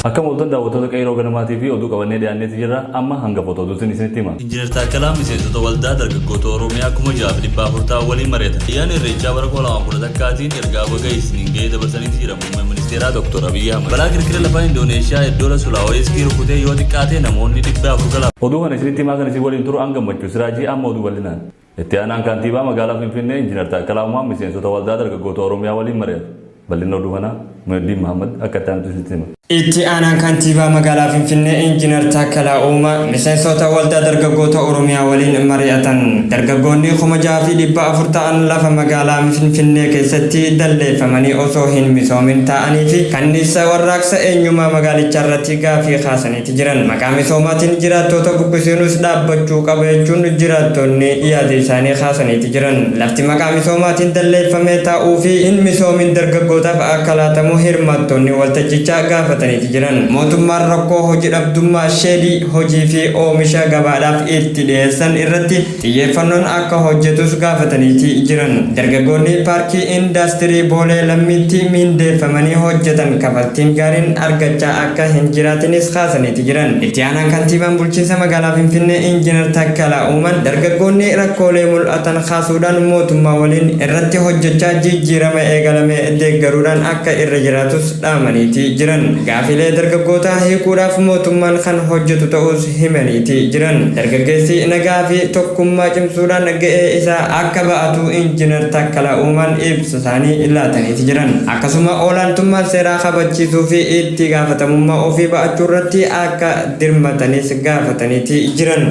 Akkam ooltan daawwattoota Qeerroo Ganamaatii fi oduu qabannee dhiyaanneeti jirra. Amma hangafoota oduutiin isinitti hima. Injiinar Taakkalaan miseensota waldaa dargaggoota Oromiyaa 6,400 ta'an waliin mari'atan. Ayyaana Irreechaa bara 2011tiin ergaa baga isiniin ga'ee dabarsaniiti jira Muummeen Ministeeraa Dr. Abiyyi Ahmad. Balaa kirkira lafaa Indooneeshiyaa eddoola Sulaaweeskii rukutee yoo xiqqaate namoonni 400 galaafatan. Oduu kana isinitti himaa kan isin waliin turu an Gammachuu Siraajii amma oduu bal'inaan. Itti aanaan Kaantiibaa magaalaa Finfinnee Injiinar Taakkalaa Uumaan miseensota waldaa dargaggoota Oromiyaa waliin mari'ate. Bal'inna oduu kanaa Muheddiin Mahammad akka itti aanutti isinitti hima. Itti Aanaan Kantiibaa Magaalaa Finfinnee Injinar Taakkalaa Uumaa miseensota Waldaa Dargaggoota Oromiyaa waliin mari'atan. Dargaggoonni 6,400 ta'an lafa magaalaa Finfinnee keessatti dalleeffamanii osoo hin misoomin taa'anii fi kanniissa warraaqsa eenyummaa magaalichaarratti gaaffii kaasaniiti jiran. Maqaa misoomaatiin jiraattoota buqqisiinuus dhaabbachuu qaba jechuun jiraattoonni yaada isaanii kaasaniiti jiran. Lafti maqaa misoomaatiin dalleeffamee taa'uu fi hin misoomin dargaggootaaf akka laatamu hirmaattoonni waltajjichaa gaafataniiti jiran. Mootummaan rakkoo hoji dhabdummaa sheedii hojii fi oomisha gabaadhaaf itti dhiyeessan irratti xiyyeeffannoon akka hojjetus gaafataniiti jiran. Dargaggoonni Paarkii Indaastirii Boolee Lammiitti miindeeffamanii hojjetan kafaltiin gaariin argachaa akka hin jiraatinis kaasaniiti jiran. Itti aanaan kantiibaan bulchiinsa magaalaa Finfinnee Injinar Taakkalaa Uumaan dargaggoonni rakkoolee mul'atan kaasuudhaan mootummaa waliin irratti hojjechaa jijjiirama eegalame deeggaruudhaan akka irra jiraatus dhaamaniiti jiran. Gaafilee dargaggootaa hiikuudhaaf mootummaan kan hojjetu ta'uus himaniiti jiran. Dargaggeessi nagaa fi tokkummaa cimsuudhaan ga'ee isaa akka ba'atu Injinar Taakkalaa Uumaan ibsa isaanii laataniiti jiran. Akkasuma olaantummaan seeraa kabachiisuu fi itti gaafatamummaa ofii ba'achuurratti akka dirmatanis gaafataniiti jiran.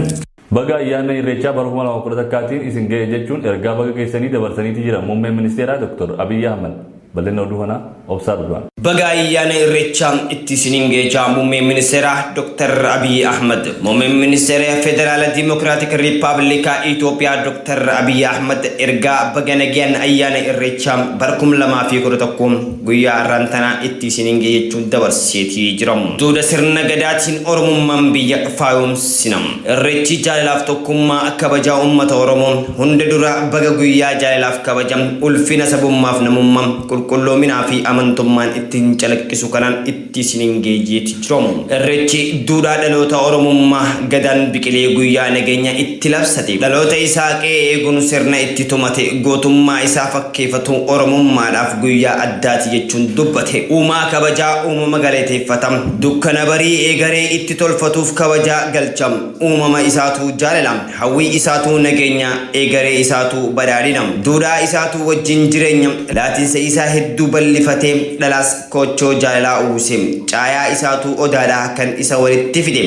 Baga ayyaana Irreechaa bara 2011tiin isin ga'e jechuun ergaa baga geessanii dabarsaniiti jiran Muummeen Ministeeraa Dr. Abiyyi Ahmad. Bal'inna oduu kanaa Obsaa Dhugaan. Baga ayyaana Irreechaa itti isiniin ga'e jaa Muummeen Ministeeraa Dr. Abiyyi Ahmad. Muummeen Ministeera Federaala Dimokiraatik Riippaabilikaa Itoophiyaa Dr. Abiyyi Ahmad ergaa baga nagayaan ayyaana Irreechaa bara 2011 guyyaa har'aan tanaa itti isiniin ga'e jechuun dabarseetii jira. Duudha sirna gadaatiin Oromummaan biyya faayomsina. Irreechi jaalalaaf tokkummaa kabajaa uummata Oromoo hunda dura baga guyyaa jaalalaaf kabaja ulfina sabummaaf namummaa qulqulloominaa fi amantummaan ittiin calaqqisu kanaan itti isiniin geejjeeti jiru. Irreechi duudhaa dhaloota Oromummaa gadaan biqilee guyyaa nageenya itti labsate. Dhaloota isaa qe'ee eeguun sirna itti tumate gootummaa isaa fakkeeffatu Oromummaadhaaf guyyaa addaati jechuun dubbate. Uumaa kabajaa uumama galateeffata. Dukkana barii eegaree itti tolfatuuf kabajaa galcha. Uumama isaatu jaalala. Hawwii isaatu nageenya. Eegaree isaatu badhaadhina. Duudhaa isaatu wajjin jireenya. Laatinsa isaa hedduu bal'ifatee dhalaas koochoo jaalalaa uwwise. Caayaa isaatu odaadha kan isa walitti fide.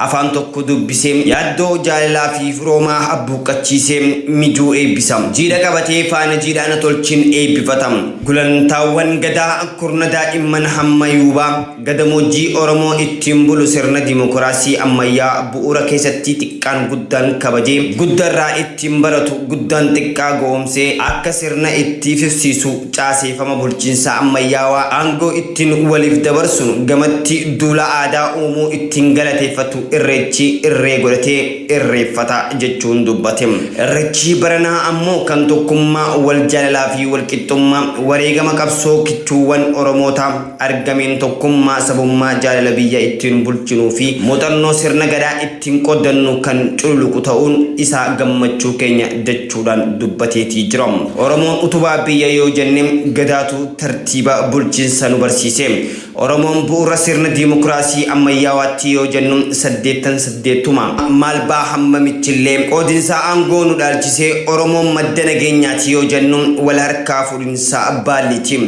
Afaan tokko dubbisee yaaddoo jaalalaa fi firoomaa habbuuqqachiisee mijuu eebbisa. Jiidha qabatee faana jiidhaa na tolchin eebbifata. Gulantaawwan gadaa kurna daa'imman hamma yuubaa gadamoojjii Oromoo ittiin bulu sirna dimokiraasii ammayyaa bu'uura keessatti xiqqaan guddaan kabajee guddarraa ittiin baratu guddaan xiqqaa gowomsee akka sirna itti fifsiisu caaseefama bulchiinsa ammayyaawaa aangoo ittiin waliif dabarsuun gamatti duula aadaa uumuu ittiin galateeffatu Irreechi irree godhatee irreeffata jechuun dubbate. Irreechi baranaa ammoo kan tokkummaa, wal jaalalaa fi wal qixxummaa wareegama qabsoo kichuuwwan Oromootaa argameen tokkummaa sabummaa jaalala biyya ittiin bulchinuu fi muuxannoo sirna gadaa ittiin qooddannu kan cululuqu ta'uun isaa gammachuu keenya dachuudhaan dubbateetii jira. Oromoon utubaa biyya yoo jenne gadaatu tartiiba bulchiinsa nu barsiise. Oromoon bu'uura sirna diimokiraasii ammayyaawaatti yoo jennu saddeettan saddeettuma. Maal baa hammamichillee qoodinsa aangoo nu dhaalchisee Oromoon madda nageenyaati yoo jennu wal harkaa fuudhinsa baalliiti.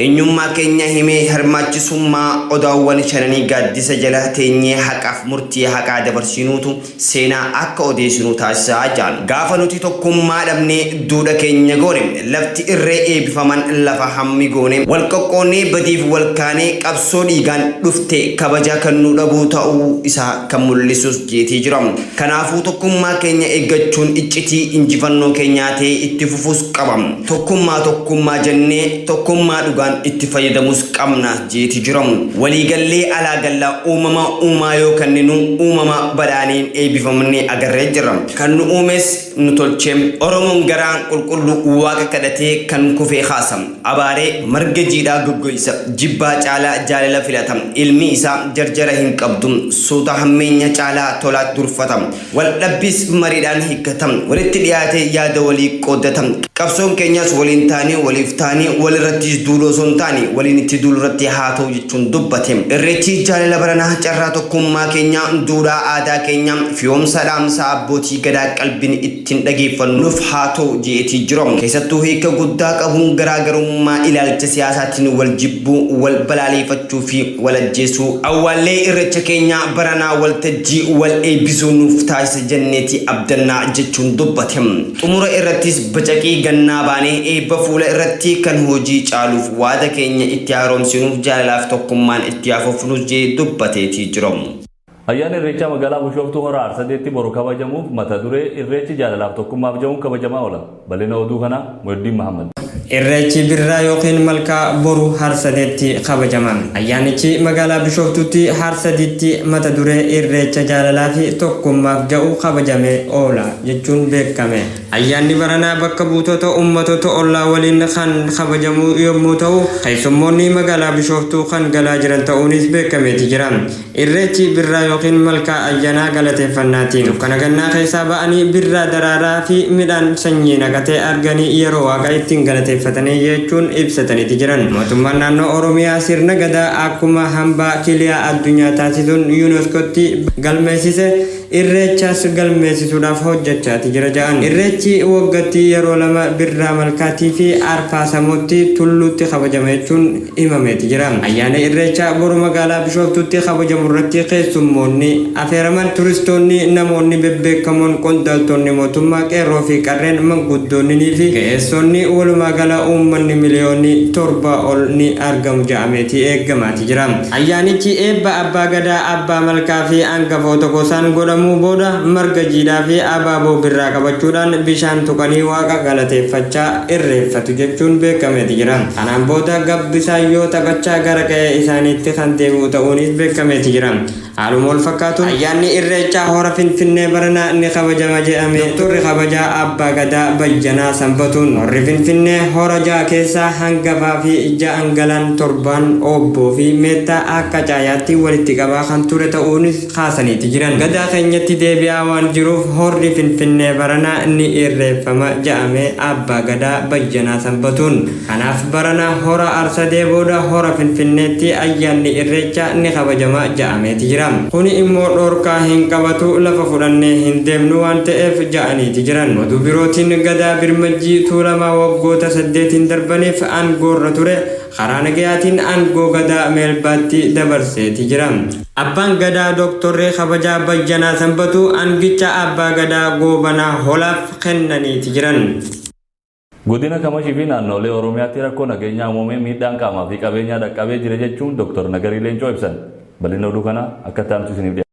Eenyummaa keenya himee hirmaachisummaa odaawwan shananii gaaddisa jala teenyee haqaaf murtii haqaa dabarsinuutu seenaa akka odeessinu taasisaa jaan. Gaafa nuti tokkummaa dhabnee duudha keenya goone lafti irree eebifaman lafa hammi goone wal qoqqoonnee badiif wal kaanee qabsoo dhiigaan dhufte kabaja kan nu dhabuu ta'uu isaa kan mul'isus jeetii jira. Kanaafuu tokkummaa keenya eeggachuun iccitii injifannoo keenyaa ta'ee itti fufuus qaba. Tokkummaa tokkummaa jennee tokkummaa dhugaan guddaan itti fayyadamus qabna jeeti jira. Waliigallee alaa galla uumama uumaa yoo kenninu uumama badhaaneen eebbifamnee agarree jirra. Kan nu uumes nu tolche. Oromoon garaan qulqulluu Waaqa kadhatee kan kufee kaasa. Abaaree marga jiidhaa goggoysa. Jibbaa caalaa jaalala filata. Ilmi isaa jarjara hin qabdu. Suuta hammeenya caalaa tola durfata. Wal dhabbiis mariidhaan hiikkata. Walitti dhiyaatee yaada walii qooddata. Qabsoon keenyas waliin taanee waliif taanee walirrattis duuluu osoo hin taane waliin itti duulurratti haa ta'u jechuun dubbate. Irreechi jaalala baranaa carraa tokkummaa keenyaa, duudhaa aadaa keenyaa, fiyoomsa dhaamsa abbootii Gadaa qalbiin ittiin dhageeffannu nuuf haa ta'u je'eetii jira. Keessattuu hiika guddaa qabuun garaagarummaa ilaalcha siyaasaatiin wal jibbuu, wal balaaleeffachuu fi wal ajjeesuu awwaallee Irreecha keenya baranaa waltajjii wal eebbisuu nuuf taasisa jenneeti abdanna jechuun dubbate. Xumura irrattis bacaqii gannaa baanee eebba fuula irratti kan hojii caaluuf waada keenya itti haaromsinuuf jaalalaaf tokkummaan itti haa fufnus jee dubbateetii jira. Ayyaanni Irreechaa magaalaa Bushooftuu Hora Harsadeetti boru kabajamuuf mata duree Irreechi jaalalaaf tokkummaaf jedhuun kabajamaa oola. Bal'ina oduu kanaa Muhiddiin Mahammad. Irreechi Birraa yookiin Malkaa boru Harsadeetti kabajama. Ayyaanichi magaalaa Bishooftuutti Harsadiitti mata duree Irreecha jaalalaa fi tokkummaaf ja'u kabajamee oola jechuun beekame. Ayyaanni baranaa bakka buutota ummatoota ollaa waliin kan kabajamu yommuu ta'u, keessummoonni magaalaa Bishooftuu kan galaa jiran ta'uunis beekameeti jira. Irreechi Birraa yookiin Malkaa ayyanaa galateeffannaati. Dukkana gannaa keessaa ba'anii birraa daraaraa fi midhaan sanyii naqatee arganii yeroo Waaqa ittiin galateeffatanii jechuun ibsataniiti jiran. Mootummaan Naannoo Oromiyaa sirna Gadaa akkuma hambaa kiliyaa addunyaa taasisuun UNESCOtti galmeessise Irreechas galmeessisuudhaaf hojjechaati jira ja'an. Irreechi waggatti yeroo lama Birraa Malkaatii fi Arfaasamootti Tulluutti kabajama jechuun himameeti jira. Ayyaana Irreechaa boru magaalaa Bishooftuutti kabajamurratti keessummoonni afeeraman, turistoonni, namoonni bebbeekamoon, qondaaltonni mootummaa, qeerroo fi qarreen, manguddoonninii fi ga'eessonni walumaa gala uummanni miliyoonni 7 ol ni argamu ja'ameeti eegamaati jira. Ayyaanichi eebba Abbaa Gadaa, Abbaa Malkaa fi angafoota gosaan godhamuu booda marga jiidhaa fi abaaboo birraa qabachuudhaan bishaan tuqanii Waaqa galateeffachaa irreeffatu jechuun beekameeti jira. Kanaan booda gabbisaayyoo taphachaa gara qe'ee isaaniitti kan deebi'u ta'uunis beekameeti jira. Haaluma walfakkaatuun ayyaanni Irreechaa Hora Finfinnee baranaa ni kabajama jedhame Doktorri Kabajaa Abbaa Gadaa Bayyanaa Sanbatuun Horri Finfinnee hora ja'a keessaa hangafaa fi ja'an galan torbaan Oobboo fi Meettaa akka caayaatti walitti qabaa kan ture ta'uunis kaasaniiti jiran. Gadaa keenyatti deebi'aa waan jiruuf Horri Finfinnee baranaa ni irreeffama ja'ame Abbaa Gadaa Bayyanaa Sanbatuun. Kanaaf barana Hora Arsadee booda Hora Finfinneetti ayyaanni Irreechaa ni kabajama ja'ameeti jira. Kuni immoo dhoorkaa hin qabatu lafa fudhannee hin deemnu waan ta'eef ja'aniiti jiran. Oduu birootiin Gadaa Birmajjii Tuulamaa waggoota 8n darbaniif aangoorra ture karaa nagayaatiin aangoo Gadaa Meelbaatti dabarseeti jira. Abbaan Gadaa Dooktorri Kabajaa Bayyanaa Sanbatuu aangicha Abbaa Gadaa Goobanaa Holaaf kennaniiti jiran. Godina Kamashii fi naannoolee Oromiyaatti rakkoo nageenyaa uumameen miidhaan qaamaa fi qabeenyaa dhaqqabee jira jechuun Dr. Nagarii Leencoo ibsan. Bal'ina oduu kanaa akka itti aanutti isiniif dhiyaata.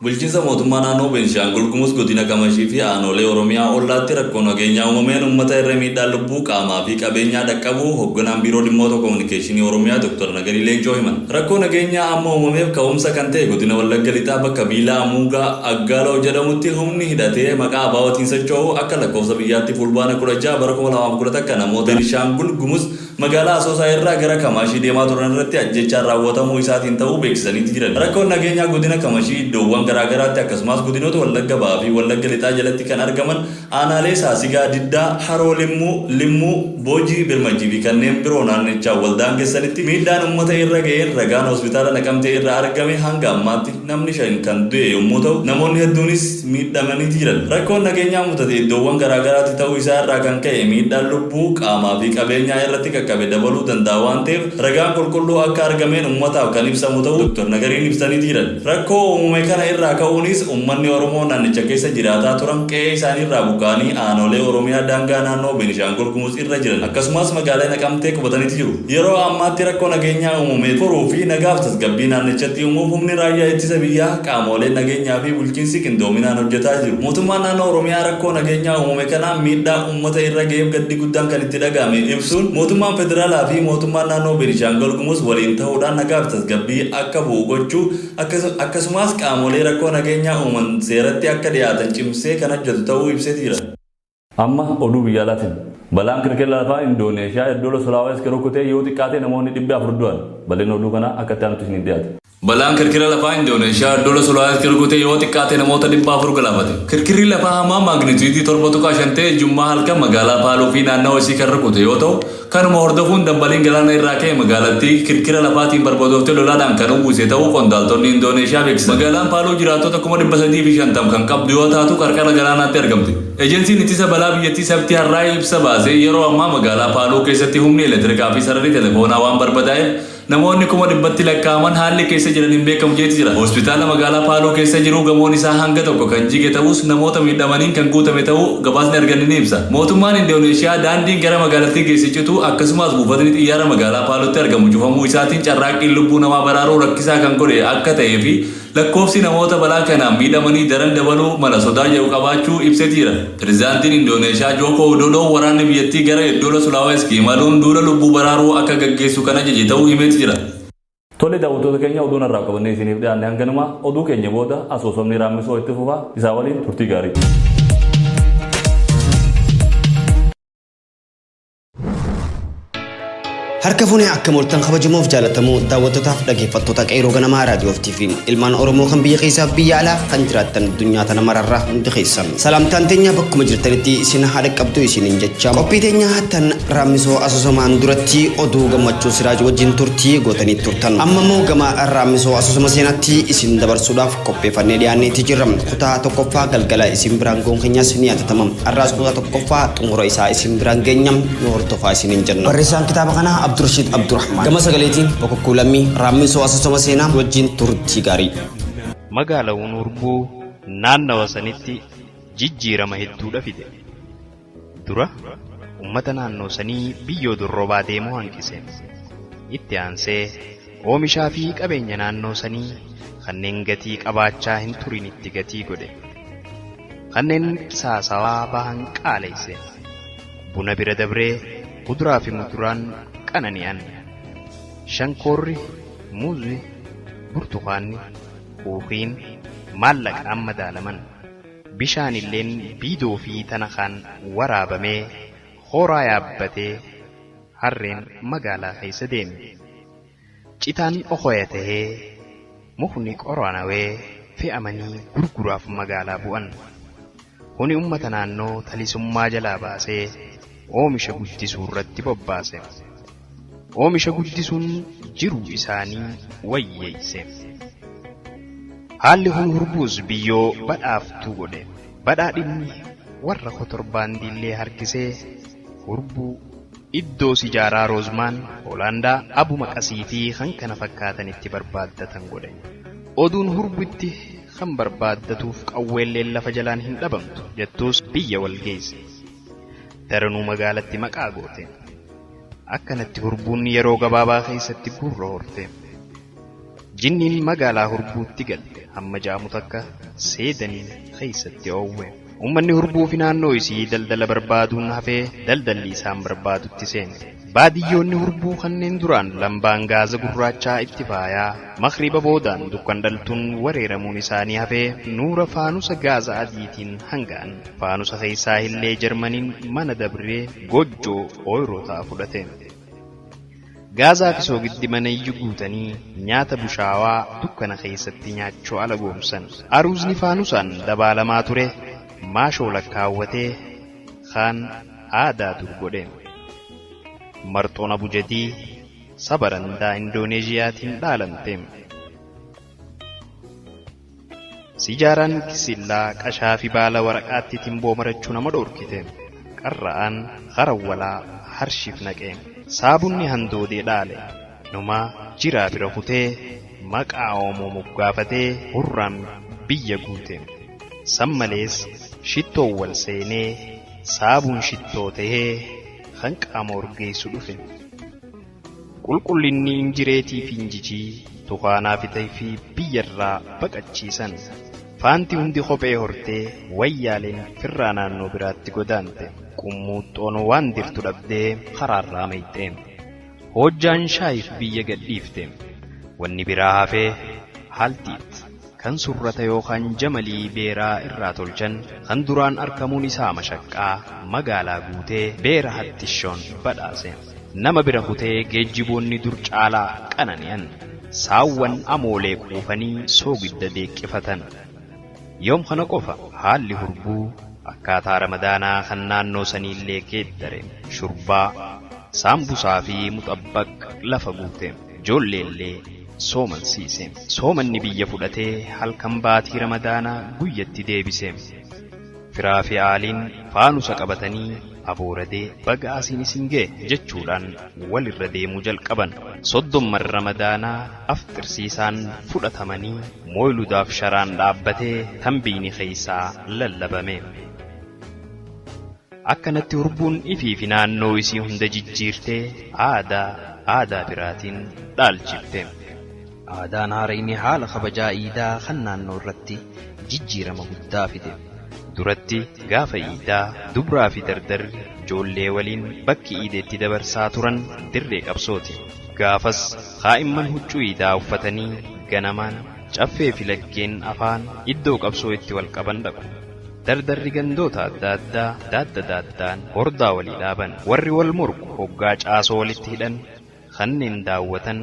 Bulchiinsa mootummaa naannoo Beenshaangul Gumuz godina Kamashii fi aanolee Oromiyaa ollaatti rakkoo nageenyaa uumameen uummata irra miidhaan lubbuu, qaamaa fi qabeenyaa dhaqqabuu hogganaan Biiroo Dhimmoota Kominikeeshinii Oromiyaa Dr. Nagarii Leencoo himan. Rakkoo nageenyaa amma uumameef ka'umsa kan ta'e godina Wallagga Lixaa bakka Biilaa Muugaa Aggaaloo jedhamutti humni hidhatee maqaa ABOtiin socho'u akka lakkoofsa biyyaatti Fulbaana 16 bara 2011 namoota Benishaangul Gumuz magaalaa Asoosaa irraa gara Kamaashii deemaa turan irratti ajjeechaan raawwatamuu isaatiin ta'uu beeksisaniiti jiran. Rakkoon nageenyaa godina Kamashii iddoowwan garaa garaatti akkasumaas godinoota Wallagga Bahaa fi Wallagga Lixaa jalatti kan argaman Aanaalee Saasigaa, Diddaa, Haroo Limmuu, Limmuu, Boojii, Birmajjii fi kanneen biroo naannichaan wal daangessanitti miidhaan ummata irra ga'een ragaan Hospitaala Naqamtee irraa argame hanga ammaatti namni 5 kan du'e yommuu ta'u, namoonni hedduunis miidhamaniiti jiran. Rakkoon nageenyaa mudate iddoowwan garaa garaatti ta'uu isaa irraa kan ka'e miidhaan lubbuu, qaamaa fi qabeenyaa irratti qaqqabe dabaluu danda'a waan ta'eef ragaan qulqulluu akka argameen ummataaf kan ibsamu ta'uu Dr. Nagariin ibsaniiti jiran. Rakkoo uumame kana irraa ka'uunis ummanni Oromoo naannicha keessa jiraataa turan qe'ee isaaniirraa buqqa'anii aanolee Oromiyaa daangaa naannoo Beenishaangul Gumuz irra jiran akkasumas magaalaa Naqamtee qubataniiti jiru. Yeroo ammaatti rakkoo nageenyaa uumame furuu fi nagaaf tasgabbii naannichatti uumuuf humni raayyaa ittisa biyyaa, qaamooleen nageenyaa fi bulchiinsi qindoominaan hojjetaa jiru. Mootummaan naannoo Oromiyaa rakkoo nageenyaa uumame kanaan miidhaa ummata irra ga'eef gaddi guddaan kan itti dhaga'ame ibsuun mootummaan Federaalaa fi mootummaan naannoo Beenishaangul Gumuz waliin ta'uudhaan nagaa fi tasgabbii akka bu'u gochuu akkasumas qaamolee rakkoo nageenyaa uuman seeratti akka dhiyaatan cimsee kan hojjetu ta'uu ibseeti jira. Amma oduu biyya alaatiin. Balaan kirkira lafaa Indooneeshiyaa iddoo Sulawesi rukutee yoo xiqqaate namoonni 400 du'an. Bal'ina oduu kanaa akka itti aanutti isiniif dhiyaata. Balaan kirkira lafaa Indooneeshiyaa iddoo Sulawesi rukutee yoo xiqqaate namoota 400 galaafate. Kirkirri lafaa hamaa magnitude 7.5 ta'e Jummaa halkan magaalaa Paaluu fi naannawa isii kan rukute yoo ta'u, kanuma hordofuun dambaliin galaana irraa ka'e magaalattii kirkira lafaatiin barbadooftee lolaadhaan kan uwwise ta'uu qondaaltonni Indooneeshiyaa beeksisan. Magaalaan Paaluu jiraattota 350,000 kan qabdu yoo taatu qarqara galaanaatti argamti. Ejensiin ittisa balaa biyyattii Sabtii har'aa ibsa baasee yeroo ammaa magaalaa Paaluu keessatti humni elektirikaa fi sararri telefoonaa waan barbadaa'eef namoonni 100,000tti lakkaa'aman haalli keessa jiran hin beekamu jeeti jira. Hospitaala magaalaa Paaluu keessa jiru gamoon isaa hanga tokko kan jige ta'us namoota miidhamaniin kan guutame ta'uu gabaasni arganne ni ibsa. Mootummaan Indooneeshiyaa daandiin gara magaalattii geesse cituu akkasumas buufatni xiyyaara magaalaa Paaluutti argamu cufamuu isaatiin carraaqqiin lubbuu namaa baraaruu rakkisaa kan godhe akka ta'ee fi lakkoofsi namoota balaa kanaan miidhamanii daran dabaluu mala sodaa jedhu qabaachuu ibseeti jira. Pirezidaantiin Indooneeshiyaa Jookoo Widoodoo waraanni biyyattii gara iddoo Sulawesi imaluun duula lubbuu baraaruu akka gaggeessu kan ajaje ta'uu himeeti jira. Tole daawwattoota keenya, oduun irraa qabannee isiniif dhiyaanne hanganuma. Oduu keenya booda asoosamni raammisoo itti fufa. Isaa waliin turtii gaarii. Harka fuunee akka mooltan, kabajamoof jaallatamoo daawwattootaaf dhaggeeffattoota Qeeroo Ganamaa Raadiyoof TV, ilmaan Oromoo kan biyya keessaaf biyya alaa kan jiraattan addunyaa tana mararraa, hundi keessan salaamtaan teenya bakkuma jirtanitti isin haadha qabdu isiniin jecha, qophii teenya tan raammisoo asoosamaan duratti oduu gammachuu Siraaj wajjin turtii gootanii turtan. Amma immoo gama raammisoo asoosama seenaatti isin dabarsuudhaaf qopheeffannee dhiyaanneeti jirra. Kutaa tokkoffaa galgala isin biraan goon keenyas ni yaadatama. Har'aas kutaa tokkoffaa xumura isaa isin biraan geenya, nu hordofaa isiniin jenna. Barreessaan kitaaba kanaa Abdurashiid Abdurrahmaan. Gama sagaleetiin Bokokkuu Lammii. Raammisoo asoosama seenaa wajjin turtii gaarii. Magaala'uun Hurbuu naannawa sanitti jijjiirama hedduudha fide. Dura ummata naannoo sanii biyyoo dorrobaa deemuu hanqise. Itti aansee oomishaa fi qabeenya naannoo sanii kanneen gatii qabaachaa hin turinitti gatii godhe. Kanneen qisaasawaa bahan qaaleyse. Buna bira dabree kuduraa fi muduraan qanani'an. Shankoorri, muuzi, burtukaanni, kuukiin maallaqaan madaalaman. Bishaan illeen biidoo fi tanakaan waraabamee hooraa yaabbatee harreen magaalaa keessa deeme. Citaan okoya tahee, mukni qoranawee fe'amanii gurguraaf magaalaa bu'an. Kuni ummata naannoo talisummaa jalaa baasee oomisha guddisuu irratti bobbaase. Oomisha guddisuun jiruu isaanii wayyeesse. Haalli kun Hurbuus biyyoo badhaaftuu godhe. Badhaadhinni warra kotorbaandiillee harkisee Hurbuu iddoo sijaaraa Roozmaan, Hoolaandaa, Abu Maqasii fi kan kana fakkaatanitti barbaaddatan godhe. Oduun Hurbutti kan barbaaddatuuf qawweelleen lafa jalaan hin dhabamtu jettuus biyya wal geesse. Daranuu magaalatti maqaa goote. Akkanatti Hurbuun yeroo gabaabaa keessatti gurra horte. Jinniin magaalaa Hurbuutti galte hamma jaamu takka seedanii keessatti oowwe. Uummanni Hurbuu fi naannoo isii daldala barbaaduun hafee daldalli isaan barbaadutti seene. Baadiyyoonni Hurbuu kanneen duraan lambaan gaaza gurraachaa itti faayaa makriba boodaan dukkan dhaltuun wareeramuun isaanii hafee nuura faanusa gaaza adiitiin hanga'an. Faanusa keessaa illee Jarmaniin mana dabree gojjoo ooyirootaa fudhate. Gaazaa fi soogiddi mana iyyuu guutanii nyaata bushaawaa dukkana keessatti nyaachuu ala goomsan. Aruuzni faanusaan dabaalamaa ture maashoo lakkaawwatee kaan aadaa dur godhe. Marxoon abujadii saba randaa Indooneeziyaatiin dhaalamte. Sijaaraan kisillaa qashaa fi baala waraqaatti timboo marachuu nama dhoorkite. Qarra'aan harawwalaa harshiif naqe. Saabunni handoodee dhaale. Numaa jiraa bira kutee maqaa Oomoo moggaafatee hurraan biyya guute. San malees shittoon wal seenee saabuun shittoo tahee kan qaama urgeessu dhufe. Qulqullinni injireetii fi injijii tukaanaa fi tayfii biyyarraa baqachiisan. Faanti hundi kophee hortee wayyaaleen firraa naannoo biraatti godaante. Qummuuxxoon waan dirtu dhabdee karaarraa meeyxe. Hojjaan shaayiif biyya gadhiifte. Wanni biraa hafee haltiit kan surrata yookaan jamalii beeraa irraa tolchan kan duraan argamuun isaa mashaqqaa magaalaa guutee beera hattishoon badhaase. Nama bira kutee geejjiboonni dur caalaa qanani'an. Saawwan amoolee quufanii soogidda deeqqifatan. Yoom kana qofa haalli hurbuu akkaataa ramadaanaa kan naannoo saniillee geeddare. Shurbaa, saambusaa fi muxabbaq lafa guute. Ijoolleellee soomansiise. Soomanni biyya fudhatee halkan baatii ramadaanaa guyyatti deebise. Firaa fi aaliin faanusa qabatanii abooradee baga asiin isin ga'e jechuudhaan walirra deemuu jalqaban. Soddomman ramadaanaa afxirsiisaan fudhatamanii mooyludaaf sharaan dhaabbatee tambiini keessaa lallabame. Akkanatti hurbuun ifii fi naannoo isii hunda jijjiirtee aadaa aadaa biraatiin dhaalchifte. Aadaan haarayni haala kabajaa iidaa kan naannoo irratti jijjiirama guddaa fide. Duratti gaafa iidaa dubraa fi dardarri ijoollee waliin bakki iideetti dabarsaa turan dirree qabsooti. Gaafas kaa'imman huccuu iidaa uffatanii ganamaan caffee fi laggeen afaan iddoo qabsoo itti wal qaban dhaqu. Dardarri gandoota adda addaa daadda daaddaan hordaa walii dhaaban. Warri wal morku hoggaa caasoo walitti hidhan kanneen daawwatan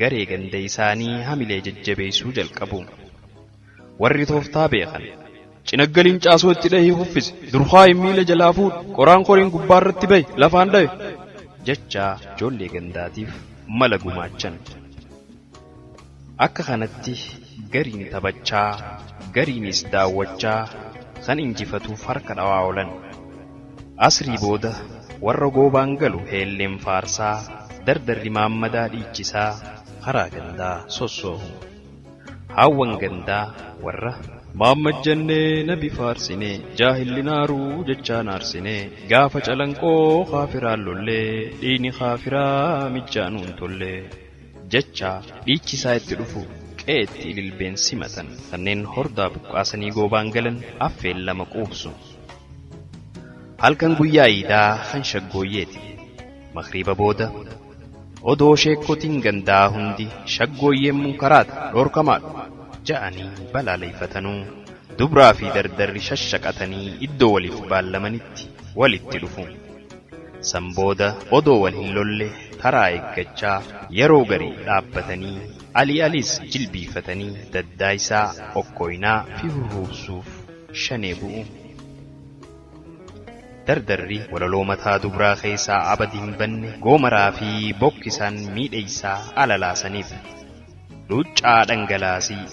garee ganda isaanii hamilee jajjabeessuu jalqabu. Warri tooftaa beekan Cinaggaliin caasoo itti dhahee kuffise. Durhaayin miila jalaa fuudhe. Qoraan koriin gubbaarratti bahe lafaan dhahe. jechaa ijoollee gandaatiif mala gumaachan. Akka kanatti gariin taphachaa, gariinis daawwachaa kan injifatuuf harka dhawaa oolan. Asrii booda warra goobaan galu heelleen faarsaa, dardarri maammadaa dhiichisaa karaa gandaa sossoohu. Haawwan gandaa warra Maammad jennee nabi faarsinee jaahilli naaruu jechaa naarsinee gaafa calanqoo kaafiraan lollee dhiini kaafiraa mijjaanuun tollee jechaa dhiichisaa itti dhufu qe'eetti ililbeen simatan kanneen hordaa buqqaasanii goobaan galan affeen lama quubsu. Halkan guyyaa iidaa kan shaggooyyeeti. Makriiba booda odoo sheekkotiin gandaa hundi shaggooyyeen munkaraata dhorkamaadha ja'anii balaaleffatanuu dubraa fi dardarri shashaqatanii iddoo waliif baallamanitti walitti dhufu. San booda odoo wal hin lolle taraa eeggachaa yeroo garii dhaabbatanii alii aliis jilbiifatanii daddaayisaa okkoynaa fi hurruubsuuf shanee bu'u. Dardarri walaloo mataa dubraa keessaa abadi hin banne goomaraa fi bokkisaan miidheeysaa alalaasaniif. Luuccaa dhangalaasii,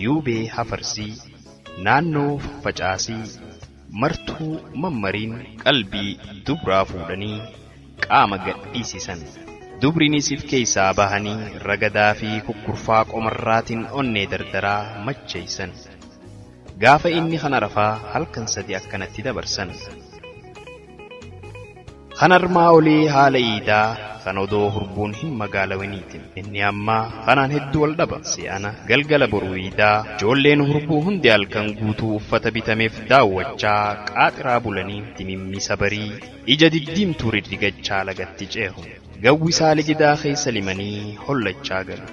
yuubee hafarsii, naannoo facaasii, martuu mammariin qalbii dubraa fuudhanii qaama gadhiisisan. Dubriinis if keessaa bahanii ragadaa fi kukkurfaa qomarraatiin onnee dardaraa macheeysan. Gaafa inni kan arafaa halkan sadi akkanatti dabarsan. Kan armaa olii haala iidaa kan odoo hurbuun hin magaalawiniitiin. Inni ammaa kanaan hedduu wal dhaba. Si'ana galgala boruu iidaa ijoolleen hurbuu hundi halkan guutuu uffata bitameef daawwachaa qaaxiraa bulanii dimimmisa barii ija diddiimtuu riddigachaa lagatti ceehu. Gawwisaa ligidaa keessa limanii hollachaa galu.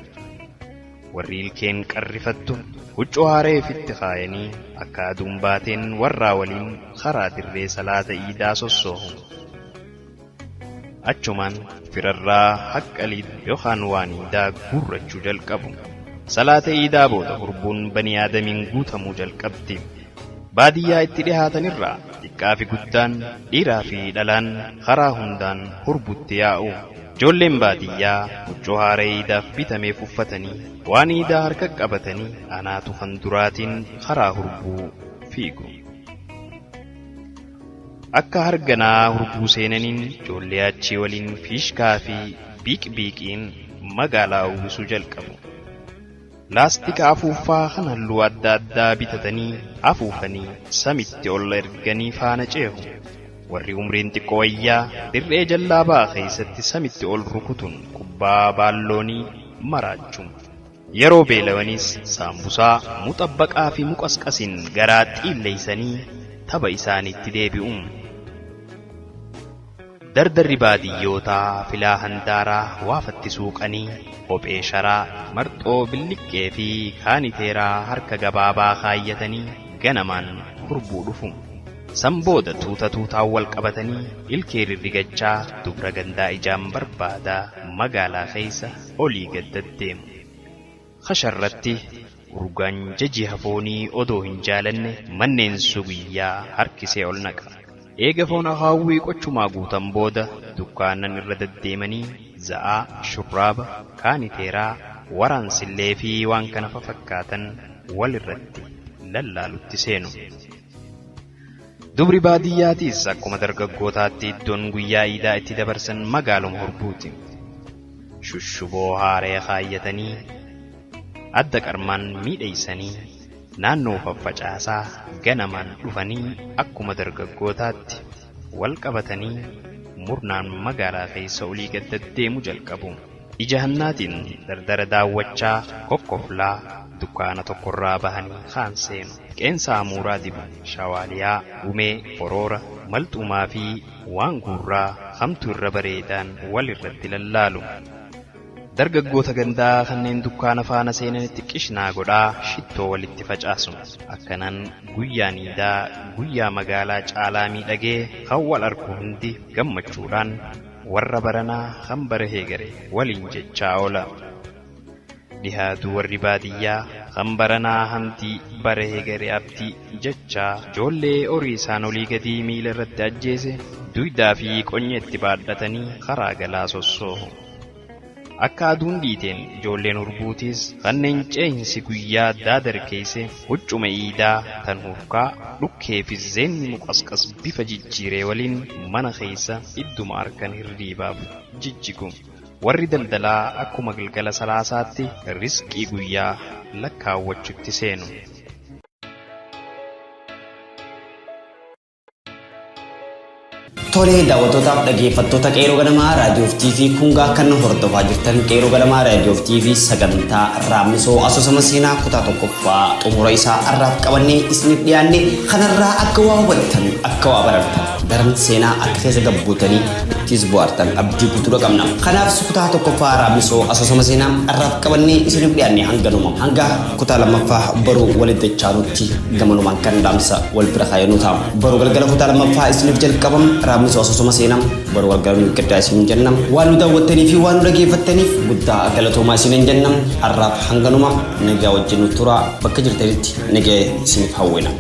Warri ilkeen qarrifattu huccuu haaree ofitti kaayanii akka aduun baateen warraa waliin karaa dirree salaata iidaa sossoohu. Achumaan firarraa haqqa yookaan waan iidaa guurrachuu jalqabu. Salaata iidaa booda hurbuun banii aadamiin guutamuu jalqabdi. Baadiyyaa itti dhihaatanirraa xiqqaa fi guddaan dhiiraa fi dhalaan karaa hundaan hurbutti yaa'u. Ijoolleen baadiyyaa huccuu haara iidaaf bitameef uffatanii waan iidaa harka qabatanii anaatu kan duraatiin karaa hurbuu fiigu. Akka harganaa hurbuu seenaniin ijoollee achii waliin fiishkaa fi biiq-biiqiin magaalaa uwwisuu jalqabu. Laastika afuuffaa kan halluu adda addaa bitatanii afuufanii samitti ol erganii faana ceehu. Warri umriin xiqqoo wayyaa dirree jallaa ba'aa keessatti samitti ol rukutuun kubbaa baalloonii maraachu. Yeroo beelawaniis saambusaa, muxabbaqaa fi muqasqasiin garaa xiilleeysanii tapha isaaniitti deebi'u. Dardarri baadiyyootaa filaa handaaraa waafatti suuqanii kophee sharaa marxoo billiqqee fi kaaniteeraa harka gabaabaa kaayyatanii ganamaan hurbuu dhufu. San booda tuuta tuutaan wal qabatanii ilkee rirrigachaa dubra gandaa ijaan barbaadaa magaalaa keessa olii gad deddeemu. Kasharratti urgaan jajii hafoonii odoo hin jaalanne manneen sugiyyaa harkisee ol naqa. Eega foon akaawwii qochumaa guutan booda dukkaanan irra deddeemanii za'aa, shurraaba, kaaniteeraa, waraansillee fi waan kana fafakkaatan wal irratti lallaalutti seenu. Dubri baadiyyaatiis akkuma dargaggootaatti iddoon guyyaa iidaa itti dabarsan magaaluma hurbuuti. Shushuboo haaree kaayyatanii adda qarmaan miidheeysanii naannoo faffacaasaa ganamaan dhufanii akkuma dargaggootaatti wal qabatanii murnaan magaalaa keessa olii gad deddeemu jalqabu. Ija hannaatiin dardara daawwachaa kokkoflaa dukkaana tokkorraa bahanii kaan seenu. Qeensa amuuraa dibu, shawaaliyaa, gumee, horoora, malxumaa fi waan guurraa hamtu irra bareedaan wal irratti lallaalu. Dargaggoota gandaa kanneen dukkaana faana seenanitti qishnaa godhaa shittoo walitti facaasu. Akkanaan guyyaan iidaa guyyaa magaalaa caalaa miidhagee kan wal argu hundi gammachuudhaan warra baranaa kan bara heegare waliin jechaa oola. Dhihaatu warri baadiyyaa kan baranaa hamtii bara heegare abdii jechaa ijoollee horii isaan olii gadii miila irratti ajjeese duydaa fi qonyeetti baadhatanii karaa galaa sossoohu. Akka aduun dhiiteen ijoolleen hurbuutis kanneen ce'insi guyyaa daadar keesse huccuma iidaa tan hurkaa dhukkee fi zeenni muqasqas bifa jijjiiree waliin mana keessa idduma harkan hirriibaaf jijjigu. Warri daldalaa akkuma galgala salaasaatti riskii guyyaa lakkaawwachutti seenu. Tolee daawwattootaaf dhaggeeffattoota Qeerroo Ganamaa Raadiyoof TV kungaa kan hordofaa jirtan Qeerroo Ganamaa Raadiyoof TV sagantaa raammisoo asoosama seenaa kutaa tokkoffaa xumura isaa har'aaf qabannee isiniif dhiyaanne kanarraa akka waa hubattan akka waa barattan daran seenaa akka keessa gabbuutanii ittis bohaartan abdii guutuudha qabna. Kanaaf kutaa tokkoffaa raammisoo asoosama seenaa har'aaf qabannee isiniif dhiyaanne hanganuma hanga kutaa lammaffaa boruu walitti dachaanutti gamanumaan kan dhaamsa wal bira kaayanu ta'a. Boruu galgala kutaa lammaffaa isiniif jalqabam raammisoo asoosama seenaa boruu galgala nu gaddaa isin jenna. Waan nu daawwattanii fi waan nu dhageeffattaniif guddaa galatoomaa isiniin jenna. Har'aaf hanganuma nagaa wajjin nu tura bakka jirtanitti nagaa isiniif hawwina.